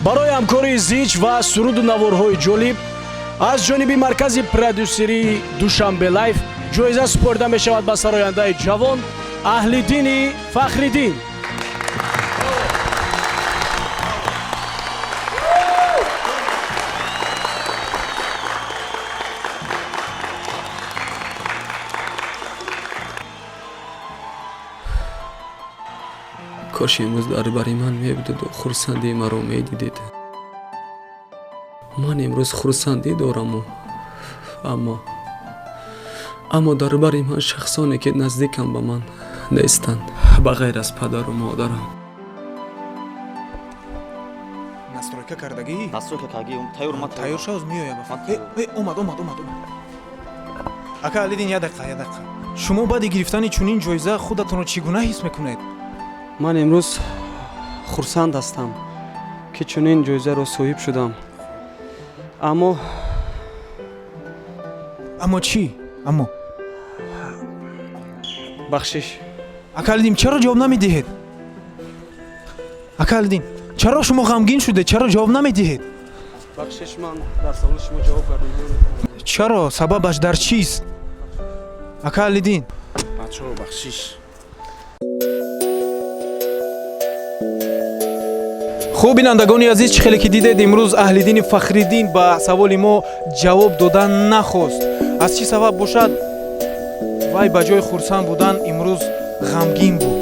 Барои ҳамкории зич ва суруду наворҳои ҷолиб аз ҷониби маркази продюсерии Душанбе Лайф ҷоиза супорида мешавад ба сарояндаи ҷавон Аҳлиддини Фахриддин. Кош имрӯз дар бари ман мебудеду хурсандии маро медидед. Ман имрӯз хурсандӣ дораму, аммо дар бари ман шахсоне, ки наздикам ба ман нестанд, ба ғайр аз падару модарам. Настройка кардагӣ? Настройка кардагӣ, тайёр омад. Тайёр шавз, меоям. Омад, омад, омад, омад. Ака Алидин, як дақиқа, як дақиқа. Шумо баъди гирифтани чунин ҷоиза худатонро чӣ гуна ҳис мекунед? Ман имрӯз хурсанд ҳастам, ки чунин ҷоизаро соҳиб шудам, аммо Аммо чӣ? Аммо? Бахшиш. Ака Алидин, чаро ҷавоб намедиҳед? Ака Алидин, чаро шумо ғамгин шудед? Чаро ҷавоб намедиҳед? Бахшиш, ман дар саволи шумо ҷавоб гардонда. Чаро? Сабабаш дар чист, ака Алидин? Бачаҳо, бахшиш. Хуб, бинандагони азиз, чӣ хеле ки дидед, имрӯз Аҳлиддини Фахриддин ба саволи мо ҷавоб додан нахост. Аз чӣ сабаб бошад? Вай ба ҷои хурсанд будан имрӯз ғамгин буд.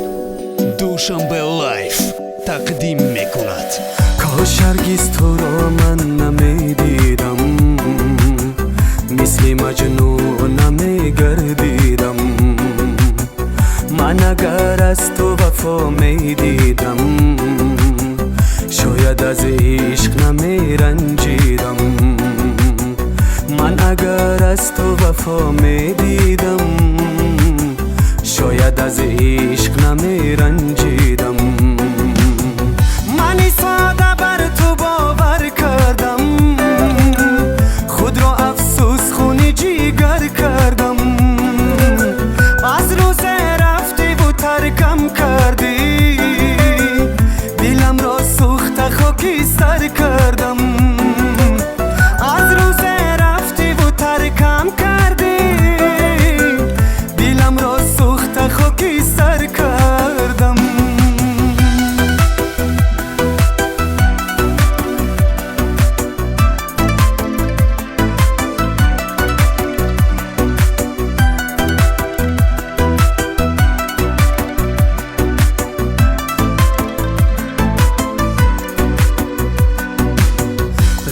Душанбе Лайф тақдим мекунад. Кош ҳаргиз туро ман намедидам, мисли Маҷнун намегардидам. Ман агар аз ту вафо медидам, шояд аз ишқ намеранҷидам. Ман агар аз ту вафо медидам, шояд аз ишқ намеранҷидам. Мани сода бар ту бовар кардам, худро, афсӯс, хуни ҷигар кардам. Аз рӯзе рафтиву таркам кардӣ, диламро сӯхта хокистар кардам. Аз рӯзе рафтиву таркам кардӣ, диламро сӯхта хокистар кардам.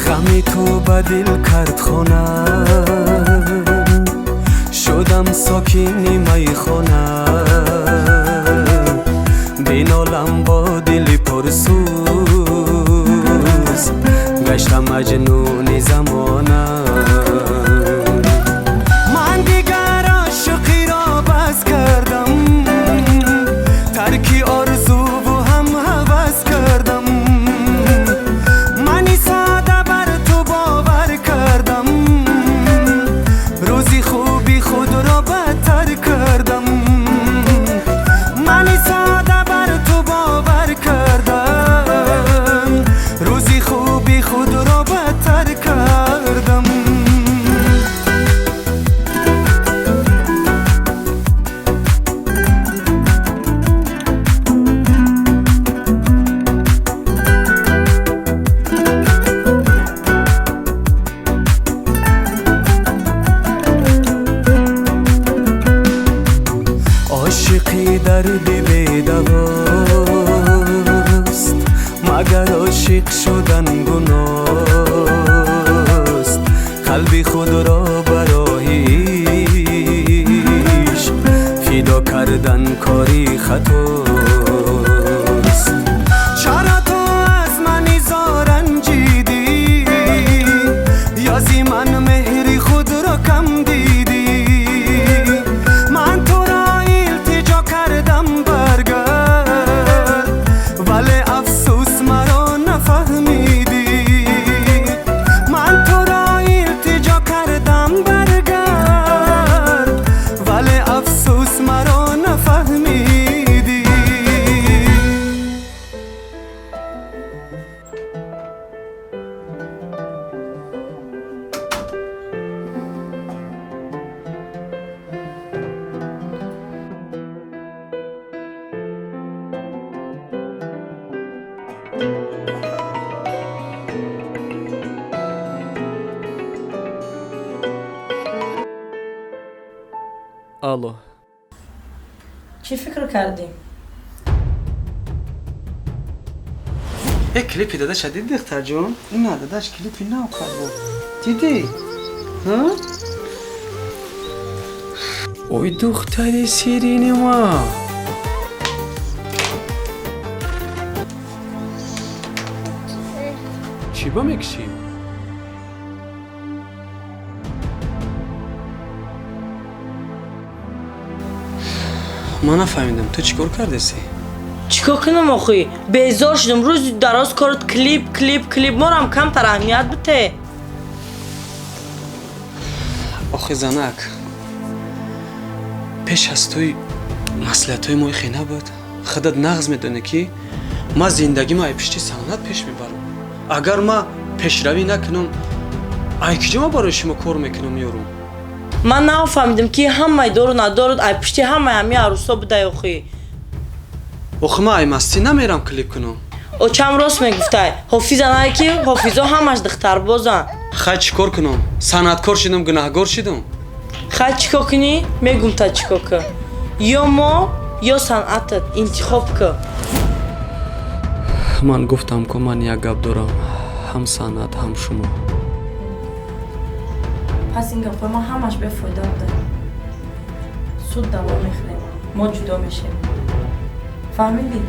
Ғами ту ба дил кард хона, шудам сокини майхона. Бинолам бо дили пурсӯз, гаштам маҷнуни замона. Ман дигар ошиқиро бас кардам, тарки орзуву ҳам ҳавас кардам. Мани сода бар ту бовар кардам, рӯзи хуби худро бадтар кардам. Мани сода бар ту бовар кардам, рӯзи хуби худро бадтар кардам. Ошиқӣ дарди бедавост, магар ошиқ шудан гуност? Қалби худро барои ишқ фидо кардан кори хатост. Чаро ту аз ман изоранҷидӣ ё зи ман меҳри худро кам дидӣ? Ман туро илтиҷо кардам, баргард, вале афсӯс, маро нафаҳмидӣ. Алло. Чӣ фикр кардӣ? Е, клипи дадаша диди, духтарҷон? Ина дадаш клипи нав кард бо. Дидӣ? Ой, духтари сирини ма. Чӣ ба мекушӣ? Ман нафаҳмидам, ту чӣ кор кардеси? Чӣ кор кунам охӣ? Безор шудам, рӯзи дароз корот клип, клип, клип. Морам камтар аҳамият бите. Охи занак, пеш аз туй маслиҳатҳои мо ихе набуд. Худат нағз медонӣ, ки ман зиндагима ай пишти санъат пеш мебарам. Агар ман пешравӣ накунам, ай киҷо ман барои шумо кор мекунам, ёрум? Ман нафаҳмидам, ки ҳамаи дору надору ай пишти ҳамаи ҳамин арӯсо будай охӣ. Охи, ман ай мастӣ намерам клип кунам. Очам рост мегуфтай, ҳофиза най, ки ҳофизо ҳамаш духтарбозанд. Хай, чӣ кор кунам? Санъаткор шидам, гунаҳгор шидам. Хай, чӣ кор кунӣ? Мегум та чӣ кор кун: ё мо, ё санъатат, интихоб кун. Ман гуфтам ку, ман як гап дорам: ҳам санъат, ҳам шумо. Пас ин гапҳои ман ҳамаш бефоида буда. Суд давом мехӯрем, мо ҷудо мешем, фаҳмидӣ?